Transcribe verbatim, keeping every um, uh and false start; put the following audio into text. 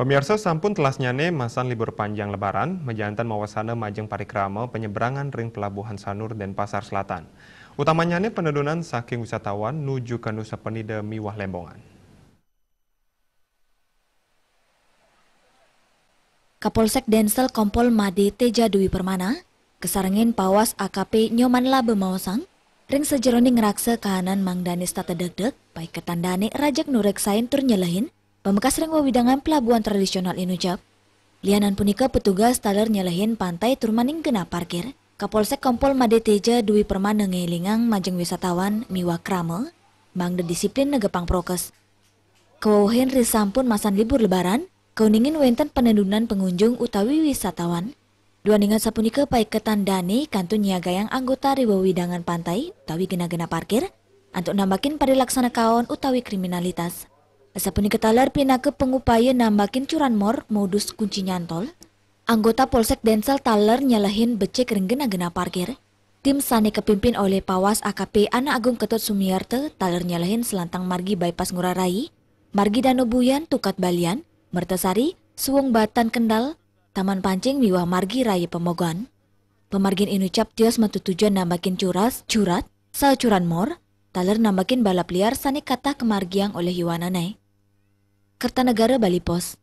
Pemirsa, sampun telasnyane masan libur panjang Lebaran, majanten mawasana majeng parikrama penyeberangan ring Pelabuhan Sanur, Denpasar Selatan. Utamanyane penedunan saking wisatawan nuju ka Nusa Penida miwah Lembongan. Kapolsek Densel Kompol Made Teja Dwi Permana, kasarengin Pawas A K P Nyoman Laba maosang, ring sajeroning ngraksa kahanan mangdane setata degdeg, paiketan dane rajeg nureksain tur nyelehin, pamekas ring wewidangan pelabuhan tradisional Inucap. Lianan punika petugas taler nyelehin pantai tur maning genah parkir. Kapolsek Kompol Made Teja Dwi Permana ngelingang majeng wisatawan miwah krama, mangda disiplin negepang prokes. Kawewehin risampun masan libur Lebaran, kauningin wenten penedunan pengunjung utawi wisatawan. Duaning sapunika paiketan dane kantun nyiagayang anggota ri wewidangan pantai utawi genah-genah parkir, antuk nambakin parilaksana kaon utawi kriminalitas. Sapunika taler pinaka pangupaya nambakin curanmor modus kunci nyantol. Anggota Polsek Densel taler nyelehin becik ring genah-genah parkir. Tim sane kapimpin olih Pawas A K P Anak Agung Ketut Sumiarta taler nyelehin selantang margi Bypass Ngurah Rai, margi Danau Buyan, Tukad Balian, Mertasari, Suwung Batan Kendal, Taman Pancing miwah margi Raya Pemogon. Pamargin Inucap tios matutujuan nambakin curas, curat, saha curanmor, taler nambakin balap liar sane katah kamargiang olih yuanane. Kertanegara Bali Post.